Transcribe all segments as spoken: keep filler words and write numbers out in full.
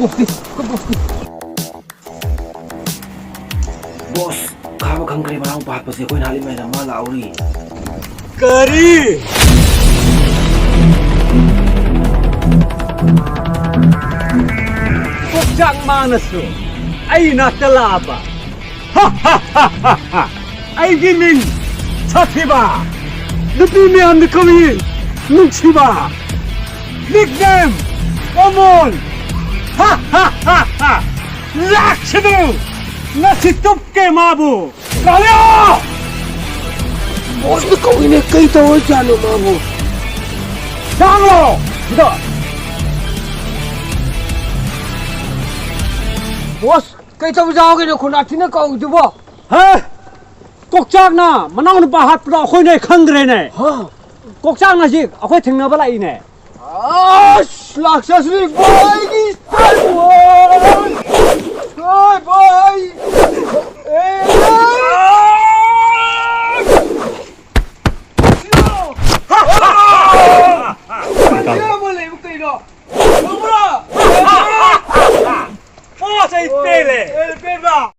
ꯕꯣꯁ, ꯈꯥꯕ ꯈꯪꯈ꯭ꯔꯦ, ꯃꯅꯥꯎ ꯄꯥ ꯍꯥꯠꯄꯁꯦ ꯑꯩꯈꯣꯏꯅ ꯍꯥꯠꯂꯤꯉꯩꯗ ꯃꯥ ꯂꯥꯛꯍꯧꯔꯤ꯫ ꯀꯔꯤ? ꯀꯣꯛꯆꯥꯛ ꯃꯥꯅꯁꯨ ꯑꯩ ꯅꯥꯛꯇ ꯂꯥꯛꯑꯕ? ꯑꯩꯒꯤ ꯃꯤꯡ ꯁꯥꯊꯤꯕ, ꯅꯨꯄꯤ ꯃꯌꯥꯝꯅ ꯀꯧꯏ ꯅꯨꯡꯁꯤꯕ, nickname ꯑꯃꯣꯟ꯫ ꯂꯥꯛꯁꯅꯨ, ꯉꯁꯤ ꯇꯨꯞꯀꯦ ꯃꯥꯕꯨ꯫ ꯀꯥꯂꯤꯌꯥ! ꯕꯣꯁꯅ ꯀꯧꯏꯅꯦ, ꯀꯩ ꯇꯧꯔꯖꯥꯠꯅꯣ ꯃꯥꯕꯨ? ꯆꯥꯡꯂꯣ! ꯁꯤꯗ! ꯕꯣꯁ, ꯀꯩ ꯇꯧꯕ ꯌꯥꯎꯒꯦꯅꯣ ꯈꯨꯅꯥꯊꯤꯅ ꯀꯧꯔꯤꯗꯨꯕꯣ? ꯍꯦ! ꯀꯣꯛꯆꯥꯛꯅ ꯃꯅꯥꯎꯅꯨꯄꯥ ꯍꯥꯠꯄꯗꯣ ꯑꯩꯈꯣꯏꯅ ꯈꯪꯈ꯭ꯔꯦꯅꯦ꯫ ꯍꯥ? ꯀꯣꯛꯆꯥꯛꯅ ꯍꯧꯖꯤꯛ ꯑꯩꯈꯣꯏ ꯊꯦꯡꯅꯕ ꯂꯥꯛꯏꯅꯦ꯫ ꯑꯁ, ꯂꯥꯛꯆꯁꯅꯤ ꯏꯕꯣ, ꯑꯩꯒꯤ style ꯕꯣꯏ! ꯍꯣꯏ, ꯕꯣꯏ! ꯑꯦ! ꯀꯩꯅꯣ? ꯈꯪꯕ꯭ꯔꯥ? ꯄꯣꯁ ꯑꯩ ꯄꯦꯜꯂꯦ! ꯑꯦ, ꯄꯦꯟꯕ!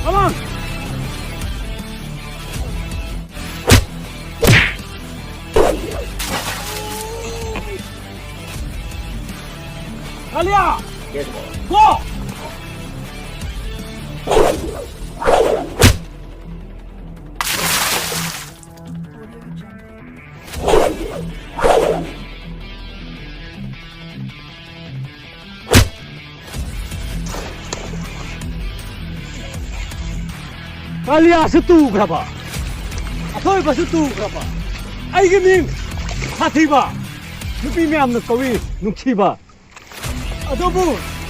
Come on! Alia! Go! ꯀꯥꯂꯤꯌꯥꯁꯨ ꯇꯨꯈ꯭ꯔꯕ, ꯑꯊꯣꯏꯕꯁꯨ ꯇꯨꯈ꯭ꯔꯕ, ꯑꯩꯒꯤ ꯃꯤꯡ ꯁꯥꯊꯤꯕ꯫ ꯅꯨꯄꯤ ꯃꯌꯥꯝꯅ ꯀꯧꯏ ꯅꯨꯡꯁꯤꯕ꯫ ꯑꯗꯨꯕꯨ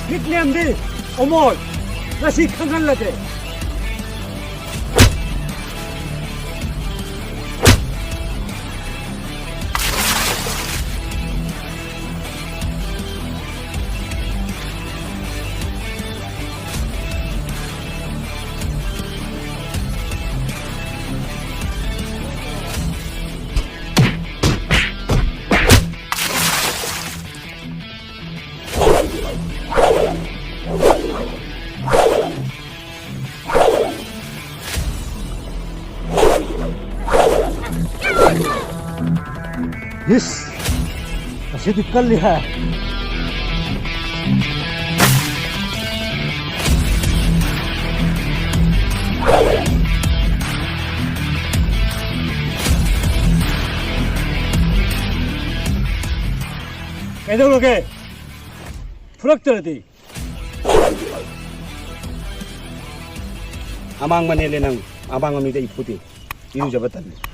ꯅꯤꯛꯅꯦꯝꯗꯤ ꯑꯃꯣꯜ꯫ ꯉꯁꯤ ꯈꯪꯍꯜꯂꯒꯦ꯫ ꯏꯁ! ꯑꯁꯤꯗꯤ ꯀꯜꯂꯤꯍꯦ! ꯀꯩꯗꯧꯔꯒꯦ? ꯐꯨꯔꯛꯇ꯭ꯔꯗꯤ? ꯑꯃꯥꯡꯕꯅꯦꯂꯦ ꯅꯪ꯫ ꯑꯃꯥꯡꯕ ꯃꯤꯗ ꯑꯩ ꯐꯨꯗꯦ꯫ ꯏꯔꯨꯖꯕ ꯇꯜꯂꯤ꯫